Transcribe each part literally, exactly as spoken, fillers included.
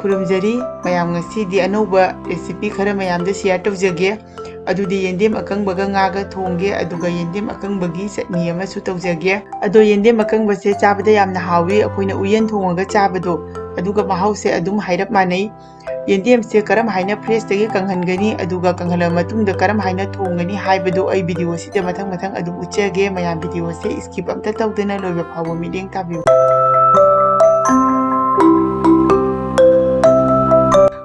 ꯈꯨꯔꯨꯝꯖꯔꯤ꯫ ꯃꯌꯥꯝ, ꯉꯁꯤꯗꯤ ꯑꯅꯧꯕ recipe ꯈꯔ ꯃꯌꯥꯝꯗ share ꯇꯧꯖꯒꯦ꯫ ꯑꯗꯨꯗꯤ ꯌꯦꯟꯗꯦꯝ ꯑꯀꯪꯕꯒ ꯉꯥꯒ ꯊꯣꯡꯒꯦ, ꯑꯗꯨꯒ ꯌꯦꯟꯗꯦꯝ ꯑꯀꯪꯕꯒꯤ ꯆꯠꯅꯤ ꯑꯃꯁꯨ ꯇꯧꯖꯒꯦ꯫ ꯑꯗꯣ ꯌꯦꯟꯗꯦꯝ ꯑꯀꯪꯕꯁꯦ ꯆꯥꯕꯗ ꯌꯥꯝꯅ ꯍꯥꯎꯋꯤ, ꯑꯩꯈꯣꯏꯅ ꯎꯌꯦꯟ ꯊꯣꯡꯉꯒ ꯆꯥꯕꯗꯣ, ꯑꯗꯨꯒ ꯃꯍꯥꯎꯁꯦ ꯑꯗꯨꯝ ꯍꯥꯏꯔꯞ ꯃꯥꯟꯅꯩ꯫ ꯌꯦꯟꯗꯦꯝꯁꯦ ꯀꯔꯝ ꯍꯥꯏꯅ freshꯇꯒꯤ ꯀꯪꯍꯟꯒꯅꯤ, ꯑꯗꯨꯒ ꯀꯪꯍꯜꯂꯕ ꯃꯇꯨꯡꯗ ꯀꯔꯝ ꯍꯥꯏꯅ ꯊꯣꯡꯒꯅꯤ ꯍꯥꯏꯕꯗꯨ ꯑꯩ videoꯁꯤꯗ ꯃꯊꯪ ꯃꯊꯪ ꯑꯗꯨꯝ ꯎꯠꯆꯒꯦ꯫ ꯃꯌꯥꯝ, videoꯁꯦ skip ꯑꯝꯇ ꯇꯧꯗꯅ ꯂꯣꯏꯕ ꯐꯥꯎꯕ ꯃꯤꯠꯌꯦꯡ ꯇꯥꯕꯤꯌꯨ꯫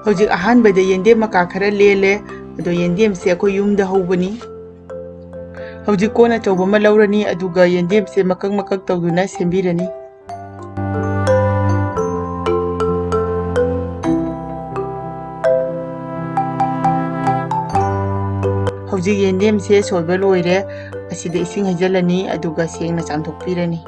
ꯍꯧꯖꯤꯛ ꯑꯍꯥꯟꯕꯗ ꯌꯦꯟꯗꯦꯝ ꯃꯀꯥ ꯈꯔ ꯂꯦꯜꯂꯦ꯫ ꯑꯗꯣ ꯌꯦꯟꯗꯦꯝꯁꯦ ꯑꯩꯈꯣꯏ ꯌꯨꯝꯗ ꯍꯧꯕꯅꯤ꯫ ꯍꯧꯖꯤꯛ ꯀꯣꯟ ꯑꯆꯧꯕ ꯑꯃ ꯂꯧꯔꯅꯤ, ꯑꯗꯨꯒ ꯌꯦꯟꯗꯦꯝꯁꯦ ꯃꯀꯛ ꯃꯀꯛ ꯇꯧꯗꯨꯅ ꯁꯦꯝꯕꯤꯔꯅꯤ꯫ ꯍꯧꯖꯤꯛ ꯌꯦꯟꯗꯦꯝꯁꯦ ꯁꯣꯏꯕ ꯂꯣꯏꯔꯦ꯫ ꯑꯁꯤꯗ ꯏꯁꯤꯡ ꯍꯩꯖꯤꯜꯂꯅꯤ, ꯑꯗꯨꯒ ꯁꯦꯡꯅ ꯆꯥꯝꯊꯣꯛꯄꯤꯔꯅꯤ꯫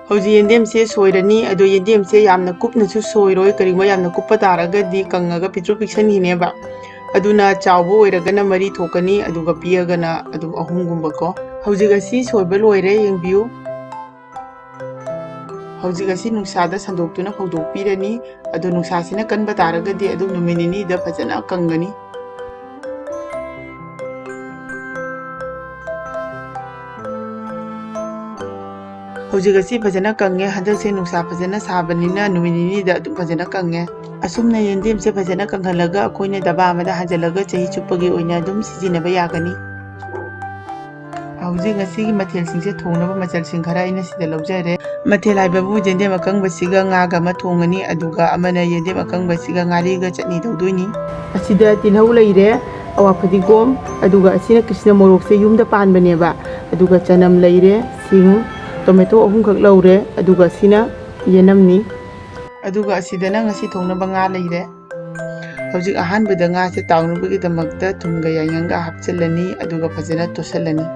ꯍꯧꯖꯤꯛ ꯌꯦꯟꯗꯦꯝꯁꯦ ꯁꯣꯏꯔꯅꯤ꯫ ꯑꯗꯣ ꯌꯦꯟꯗꯦꯝꯁꯦ ꯌꯥꯝꯅ ꯀꯨꯞꯅꯁꯨ ꯁꯣꯏꯔꯣꯏ, ꯀꯔꯤꯒꯨꯝꯕ ꯌꯥꯝꯅ ꯀꯨꯞꯄ ꯇꯥꯔꯒꯗꯤ ꯀꯪꯉꯒ ꯄꯤꯛꯇ꯭ꯔꯨ ꯄꯤꯛꯁꯟꯈꯤꯅꯦꯕ꯫ ꯑꯗꯨꯅ ꯆꯥꯎꯕ ꯑꯣꯏꯔꯒꯅ ꯃꯔꯤ ꯊꯣꯛꯀꯅꯤ, ꯑꯗꯨꯒ ꯄꯤꯛꯑꯒꯅ ꯑꯗꯨꯝ ꯑꯍꯨꯝꯒꯨꯝꯕꯀꯣ꯫ ꯍꯧꯖꯤꯛ ꯑꯁꯤ ꯁꯣꯏꯕ ꯂꯣꯏꯔꯦ, ꯌꯦꯡꯕꯤꯌꯨ꯫ ꯍꯧꯖꯤꯛ ꯑꯁꯤ ꯅꯨꯡꯁꯥꯗ ꯁꯟꯗꯣꯛꯇꯨꯅ ꯐꯧꯗꯣꯛꯄꯤꯔꯅꯤ꯫ ꯑꯗꯣ ꯅꯨꯡꯁꯥꯁꯤꯅ ꯀꯟꯕ ꯇꯥꯔꯒꯗꯤ ꯑꯗꯨꯝ ꯅꯨꯃꯤꯠ ꯅꯤꯅꯤꯗ ꯐꯖꯅ ꯀꯪꯒꯅꯤ꯫ ꯍꯧꯖꯤꯛ ꯑꯁꯤ ꯐꯖꯅ ꯀꯪꯉꯦ꯫ ꯍꯟꯗꯛꯁꯦ ꯅꯨꯡꯁꯥ ꯐꯖꯅ ꯁꯥꯕꯅꯤꯅ ꯅꯨꯃꯤꯠ ꯅꯤꯅꯤꯗ ꯑꯗꯨꯝ ꯐꯖꯅ ꯀꯪꯉꯦ꯫ ꯑꯁꯨꯝꯅ ꯌꯦꯟꯗꯦꯝꯁꯦ ꯐꯖꯅ ꯀꯪꯍꯜꯂꯒ ꯑꯩꯈꯣꯏꯅ ꯗꯕꯥ ꯑꯃꯗ ꯍꯥꯟꯖꯜꯂꯒ ꯆꯍꯤ ꯆꯨꯞꯄꯒꯤ ꯑꯣꯏꯅ ꯑꯗꯨꯝ ꯁꯤꯖꯤꯟꯅꯕ ꯌꯥꯒꯅꯤ꯫ ꯍꯧꯖꯤꯛ ꯉꯁꯤꯒꯤ ꯃꯊꯦꯜꯁꯤꯡꯁꯦ ꯊꯣꯡꯅꯕ ꯃꯆꯜꯁꯤꯡ ꯈꯔ ꯑꯩꯅ ꯁꯤꯗ ꯂꯧꯖꯔꯦ꯫ ꯃꯊꯦꯜ ꯍꯥꯏꯕꯕꯨ ꯌꯦꯟꯗꯦꯝ ꯑꯀꯪꯕꯁꯤꯒ ꯉꯥꯒ ꯑꯃ ꯊꯣꯡꯒꯅꯤ, ꯑꯗꯨꯒ ꯑꯃꯅ ꯌꯦꯟꯗꯦꯝ ꯑꯀꯪꯕꯁꯤꯒ ꯉꯥꯔꯤꯒ ꯆꯠꯅꯤ ꯇꯧꯗꯣꯏꯅꯤ꯫ ꯑꯁꯤꯗ ꯇꯤꯜꯍꯧ ꯂꯩꯔꯦ, ꯑꯋꯥ ꯐꯗꯤꯒꯣꯝ, ꯑꯗꯨꯒ ꯑꯁꯤꯅ ꯀ꯭ꯔꯤꯁꯅ ꯃꯣꯔꯣꯛꯁꯦ ꯌꯨꯝꯗ ꯄꯥꯟꯕꯅꯦꯕ, ꯑꯗꯨꯒ ꯆꯅꯝ ꯂꯩꯔꯦ, ꯁꯤꯡ, tomato ꯑꯍꯨꯝꯈꯛ ꯂꯧꯔꯦ, ꯑꯗꯨꯒ ꯑꯁꯤꯅ ꯌꯦꯅꯝꯅꯤ꯫ ꯑꯗꯨꯒ ꯑꯁꯤꯗꯅ ꯉꯁꯤ ꯊꯣꯡꯅꯕ ꯉꯥ ꯂꯩꯔꯦ꯫ ꯍꯧꯖꯤꯛ ꯑꯍꯥꯟꯕꯗ ꯉꯥꯁꯦ ꯇꯥꯎꯅꯕꯒꯤꯗꯃꯛꯇ ꯊꯨꯝꯒ ꯌꯥꯏꯉꯪꯒ ꯍꯥꯞꯆꯤꯜꯂꯅꯤ, ꯑꯗꯨꯒ ꯐꯖꯅ ꯇꯣꯠꯁꯤꯜꯂꯅꯤ꯫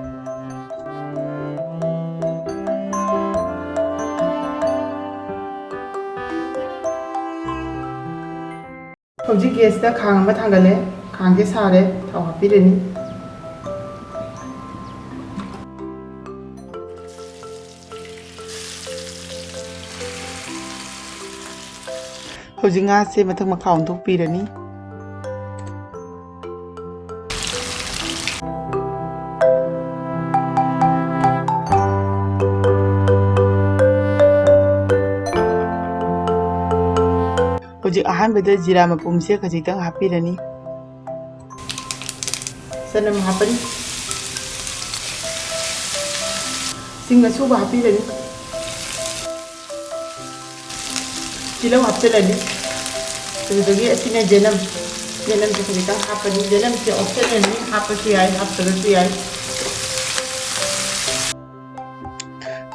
ꯍꯧꯖꯤꯛ gasꯇ ꯈꯥꯡ ꯑꯃ ꯊꯥꯡꯒꯠꯂꯦ꯫ ꯈꯥꯡꯁꯦ ꯁꯥꯔꯦ꯫ ꯊꯥꯎ ꯍꯥꯞꯄꯤꯔꯅꯤ꯫ ꯍꯧꯖꯤꯛ ꯉꯥꯁꯦ ꯃꯊꯛ ꯃꯈꯥ ꯑꯣꯟꯊꯣꯛꯄꯤꯔꯅꯤ꯫ ꯍꯧꯖꯤꯛ ꯑꯍꯥꯟꯕꯗ ꯖꯤꯔꯥ ꯃꯄꯨꯝꯁꯦ ꯈꯖꯤꯛꯇꯪ ꯍꯥꯞꯄꯤꯔꯅꯤ꯫ ꯆꯅꯝ ꯍꯥꯞꯄꯅꯤ꯫ ꯁꯤꯡ ꯑꯁꯨꯕ ꯍꯥꯞꯄꯤꯔꯅꯤ꯫ ꯇꯤꯜꯍꯧ ꯍꯥꯞꯆꯤꯜꯂꯅꯤ꯫ ꯑꯗꯨꯗꯒꯤ ꯑꯁꯤꯅ ꯌꯦꯅꯝ, ꯌꯦꯅꯝꯁꯦ ꯈꯖꯤꯛꯇꯪ ꯍꯥꯞꯄꯅꯤ꯫ ꯌꯦꯅꯝꯁꯦ optionalꯅꯤ, ꯍꯥꯞꯄꯁꯨ ꯌꯥꯏ, ꯍꯥꯞꯇ꯭ꯔꯒꯁꯨ ꯌꯥꯏ꯫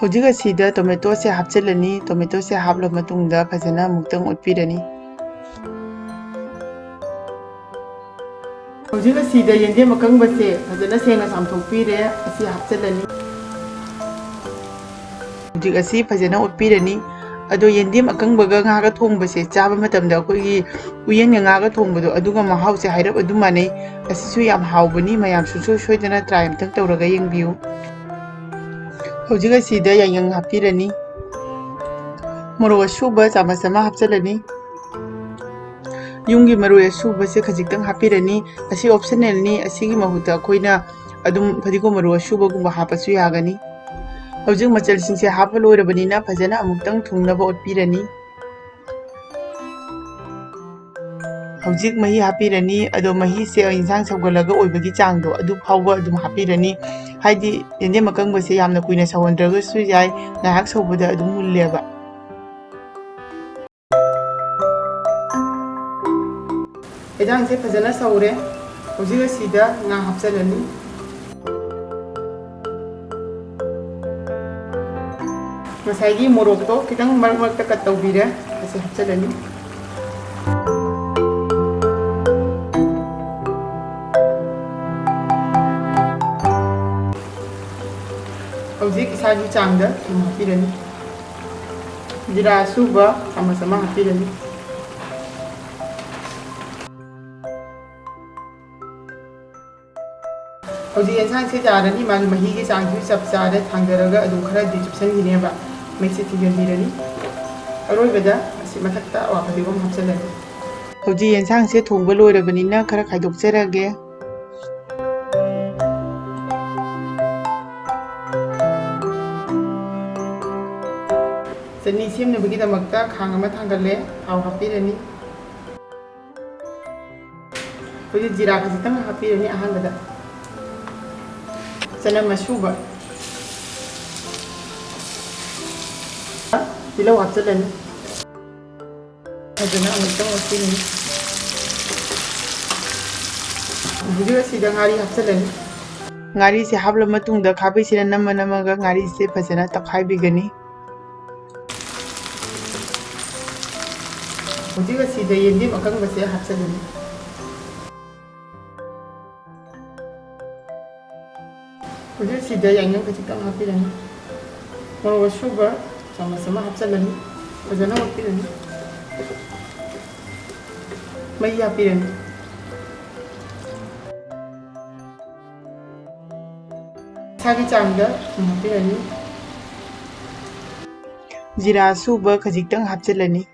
ꯍꯧꯖꯤꯛ ꯑꯁꯤꯗ tomatoꯁꯦ ꯍꯥꯞꯆꯤꯜꯂꯅꯤ꯫ Tomatoꯁꯦ ꯍꯥꯞꯂꯕ ꯃꯇꯨꯡꯗ ꯐꯖꯅ ꯑꯃꯨꯛꯇꯪ ꯑꯣꯠꯄꯤꯔꯅꯤ꯫ ꯍꯧꯖꯤꯛ ꯑꯁꯤꯗ ꯌꯦꯟꯗꯦꯝ ꯑꯀꯪꯕꯁꯦ ꯐꯖꯅ ꯁꯦꯡꯅ ꯆꯥꯝꯊꯣꯛꯄꯤꯔꯦ꯫ ꯑꯁꯤ ꯍꯥꯞꯆꯤꯜꯂꯅꯤ꯫ ꯍꯧꯖꯤꯛ ꯑꯁꯤ ꯐꯖꯅ ꯑꯣꯠꯄꯤꯔꯅꯤ꯫ ꯑꯗꯣ ꯌꯦꯟꯗꯦꯝ ꯑꯀꯪꯕꯒ ꯉꯥꯒ ꯊꯣꯡꯕꯁꯦ ꯆꯥꯕ ꯃꯇꯝꯗ ꯑꯩꯈꯣꯏꯒꯤ ꯎꯌꯦꯟꯒ ꯉꯥꯒ ꯊꯣꯡꯕꯗꯣ ꯑꯗꯨꯒ ꯃꯍꯥꯎꯁꯦ ꯍꯥꯏꯔꯞ ꯑꯗꯨꯝ ꯃꯥꯟꯅꯩ꯫ ꯑꯁꯤꯁꯨ ꯌꯥꯝ ꯍꯥꯎꯕꯅꯤ, ꯃꯌꯥꯝ ꯁꯨꯡꯁꯣꯏ ꯁꯣꯏꯗꯅ try ꯑꯝꯇꯪ ꯇꯧꯔꯒ ꯌꯦꯡꯕꯤꯌꯨ꯫ ꯍꯧꯖꯤꯛ ꯑꯁꯤꯗ ꯌꯥꯏꯉꯪ ꯍꯥꯞꯄꯤꯔꯅꯤ꯫ ꯃꯣꯔꯣꯛ ꯑꯁꯨꯕ ꯆꯥꯃꯁ ꯑꯃ ꯍꯥꯞꯆꯤꯜꯂꯅꯤ꯫ ꯌꯨꯝꯒꯤ ꯃꯔꯣꯏ ꯑꯁꯨꯕꯁꯦ ꯈꯖꯤꯛꯇꯪ ꯍꯥꯞꯄꯤꯔꯅꯤ꯫ ꯑꯁꯤ optionalꯅꯤ꯫ ꯑꯁꯤꯒꯤ ꯃꯍꯨꯠꯇ ꯑꯩꯈꯣꯏꯅ ꯑꯗꯨꯝ ꯐꯗꯤꯒꯣꯝ ꯃꯔꯨ ꯑꯁꯨꯕꯒꯨꯝꯕ ꯍꯥꯞꯄꯁꯨ ꯌꯥꯒꯅꯤ꯫ ꯍꯧꯖꯤꯛ ꯃꯆꯜꯁꯤꯡꯁꯦ ꯍꯥꯞꯄ ꯂꯣꯏꯔꯕꯅꯤꯅ ꯐꯖꯅ ꯑꯃꯨꯛꯇꯪ ꯊꯨꯡꯅꯕ ꯑꯣꯠꯄꯤꯔꯅꯤ꯫ ꯍꯧꯖꯤꯛ ꯃꯍꯤ ꯍꯥꯞꯄꯤꯔꯅꯤ꯫ ꯑꯗꯣ ꯃꯍꯤꯁꯦ ꯏꯟꯁꯥꯡ ꯁꯧꯒꯠꯂꯒ ꯑꯣꯏꯕꯒꯤ ꯆꯥꯡꯗꯣ ꯑꯗꯨ ꯐꯥꯎꯕ ꯑꯗꯨꯝ ꯍꯥꯞꯄꯤꯔꯅꯤ꯫ ꯍꯥꯏꯗꯤ ꯌꯦꯟꯗꯦꯝ ꯑꯀꯪꯕꯁꯦ ꯌꯥꯝꯅ ꯀꯨꯏꯅ ꯁꯧꯍꯟꯗ꯭ꯔꯒꯁꯨ ꯌꯥꯏ, ꯉꯥꯏꯍꯥꯛ ꯁꯧꯕꯗ ꯑꯗꯨꯝ ꯃꯨꯜꯂꯦꯕ꯫ ꯌꯦꯟꯖꯥꯡꯁꯦ ꯐꯖꯅ ꯁꯧꯔꯦ꯫ ꯍꯧꯖꯤꯛ ꯑꯁꯤꯗ ꯉꯥ ꯍꯥꯞꯆꯤꯜꯂꯅꯤ꯫ ꯉꯁꯥꯏꯒꯤ ꯃꯣꯔꯣꯛꯇꯣ ꯈꯤꯇꯪ ꯃꯔꯛ ꯃꯔꯛꯇ cut ꯇꯧꯕꯤꯔꯦ꯫ ꯑꯁꯤ ꯍꯥꯞꯆꯤꯜꯂꯅꯤ꯫ ꯍꯧꯖꯤꯛ ꯏꯁꯥꯒꯤ ꯆꯥꯡꯗ ꯊꯨꯝ ꯍꯥꯞꯄꯤꯔꯅꯤ꯫ ꯖꯤꯔꯥ ꯑꯁꯨꯕ ꯆꯥꯃꯁ ꯑꯃ ꯍꯥꯞꯄꯤꯔꯅꯤ꯫ ꯍꯧꯖꯤꯛ ꯌꯦꯟꯁꯥꯡꯁꯦ ꯌꯥꯔꯅꯤ, ꯃꯥꯒꯤ ꯃꯍꯤꯒꯤ ꯆꯥꯡꯁꯨ ꯆꯞ ꯆꯥꯔꯦ꯫ ꯊꯥꯡꯗꯔꯒ ꯑꯗꯨꯝ ꯈꯔꯗꯤ ꯆꯨꯞꯁꯟꯈꯤꯅꯦꯕ꯫ ꯃꯩꯁꯦ ꯊꯤꯡꯖꯤꯟꯕꯤꯔꯅꯤ꯫ ꯑꯔꯣꯏꯕꯗ ꯑꯁꯤ ꯃꯊꯛꯇ ꯑꯋꯥ ꯐꯗꯤꯒꯣꯝ ꯍꯥꯞꯆꯤꯜꯂꯅꯤ꯫ ꯍꯧꯖꯤꯛ ꯌꯦꯟꯁꯥꯡꯁꯦ ꯊꯣꯡꯕ ꯂꯣꯏꯔꯕꯅꯤꯅ ꯈꯔ ꯈꯥꯏꯗꯣꯛꯆꯔꯒꯦ꯫ ꯆꯠꯅꯤ ꯁꯦꯝꯅꯕꯒꯤꯗꯃꯛꯇ ꯈꯥꯡ ꯑꯃ ꯊꯥꯡꯒꯠꯂꯦ, ꯊꯥꯎ ꯍꯥꯞꯄꯤꯔꯅꯤ꯫ ꯍꯧꯖꯤꯛ ꯖꯤꯔꯥ ꯈꯖꯤꯛꯇꯪ ꯍꯥꯞꯄꯤꯔꯅꯤ ꯑꯍꯥꯟꯕꯗ꯫ ꯆꯅꯝ ꯑꯁꯨꯕ, ꯇꯤꯜꯍꯧ ꯍꯥꯞꯆꯤꯜꯂꯅꯤ꯫ ꯐꯖꯅ ꯑꯃꯨꯛꯇꯪ ꯑꯣꯠꯄꯤꯔꯅꯤ꯫ ꯍꯧꯖꯤꯛ ꯑꯁꯤꯗ ꯉꯥꯔꯤ ꯍꯥꯞꯆꯤꯜꯂꯅꯤ꯫ ꯉꯥꯔꯤꯁꯦ ꯍꯥꯞꯂ ꯃꯇꯨꯡꯗ ꯈꯥꯕꯩꯁꯤꯅ ꯅꯝꯃ ꯅꯝꯃꯒ ꯉꯥꯔꯤꯁꯦ ꯐꯖꯅ ꯇꯛꯈꯥꯏꯕꯤꯒꯅꯤ꯫ ꯍꯧꯖꯤꯛ ꯑꯁꯤꯗ ꯌꯦꯟꯗꯦꯝ ꯑꯀꯪꯕꯁꯦ ꯍꯥꯞꯆꯤꯜꯂꯅꯤ꯫ ꯍꯧꯖꯤꯛ ꯁꯤꯗ ꯌꯥꯏꯉꯪ ꯈꯖꯤꯛꯇꯪ ꯍꯥꯞꯄꯤꯔꯅꯤ꯫ ꯃꯣꯔꯣꯛ ꯑꯁꯨꯕ ꯆꯥꯃꯁ ꯑꯃ ꯍꯥꯞꯆꯤꯜꯂꯅꯤ꯫ ꯐꯖꯅ ꯑꯣꯠꯄꯤꯔꯅꯤ꯫ ꯃꯍꯤ ꯍꯥꯞꯄꯤꯔꯅꯤ꯫ ꯏꯁꯥꯒꯤ ꯆꯥꯡꯗ ꯊꯨꯝ ꯍꯥꯞꯄꯤꯔꯅꯤ꯫ ꯖꯤꯔꯥ ꯑꯁꯨꯕ ꯈꯖꯤꯛꯇꯪ ꯍꯥꯞꯆꯤꯜꯂꯅꯤ꯫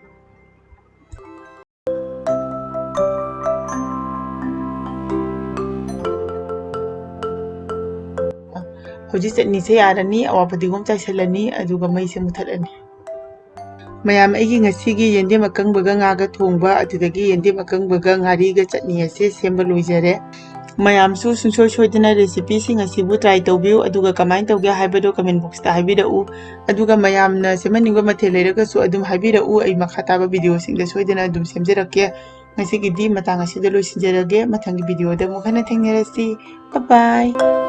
ꯍꯧꯖꯤꯛ ꯆꯠꯅꯤꯁꯦ ꯌꯥꯔꯅꯤ, ꯑꯋꯥ ꯐꯗꯤꯒꯣꯝ ꯆꯥꯏꯁꯤꯜꯂꯅꯤ, ꯑꯗꯨꯒ ꯃꯩꯁꯦ ꯃꯨꯊꯠꯂꯅꯤ꯫ ꯃꯌꯥꯝ, ꯑꯩꯒꯤ ꯉꯁꯤꯒꯤ ꯌꯦꯟꯗꯦꯝ ꯑꯀꯪꯕꯒ ꯉꯥꯒ ꯊꯣꯡꯕ, ꯑꯗꯨꯗꯒꯤ ꯌꯦꯟꯗꯦꯝ ꯑꯀꯪꯕꯒ ꯉꯥꯔꯤꯒ ꯆꯠꯅꯤ ꯑꯁꯦ ꯁꯦꯝꯕ ꯂꯣꯏꯖꯔꯦ꯫ ꯃꯌꯥꯝꯁꯨ ꯁꯨꯡꯁꯣꯏ ꯁꯣꯏꯗꯅ recipeꯁꯤꯡ ꯑꯁꯤꯕꯨ try ꯇꯧꯕꯤꯌꯨ, ꯑꯗꯨꯒ ꯀꯃꯥꯏꯅ ꯇꯧꯒꯦ ꯍꯥꯏꯕꯗꯣ comment boxꯇ ꯍꯥꯏꯕꯤꯔꯛꯎ꯫ ꯑꯗꯨꯒ ꯃꯌꯥꯝꯅ ꯁꯦꯝꯍꯟꯅꯤꯡꯕ ꯃꯊꯦꯜ ꯂꯩꯔꯒꯁꯨ ꯑꯗꯨꯝ ꯍꯥꯏꯕꯤꯔꯛꯎ, ꯑꯩ ꯃꯈꯥ ꯇꯥꯕ videoꯁꯤꯡꯗ ꯁꯣꯏꯗꯅ ꯑꯗꯨꯝ ꯁꯦꯝꯖꯔꯛꯀꯦ꯫ ꯉꯁꯤꯒꯤꯗꯤ ꯃꯇꯥꯡ ꯑꯁꯤꯗ ꯂꯣꯏꯁꯤꯟꯖꯔꯒꯦ꯫ ꯃꯊꯪꯒꯤ videoꯗ ꯑꯃꯨꯛ ꯍꯟꯅ ꯊꯦꯡꯅꯔꯁꯤ꯫ Bye bye꯫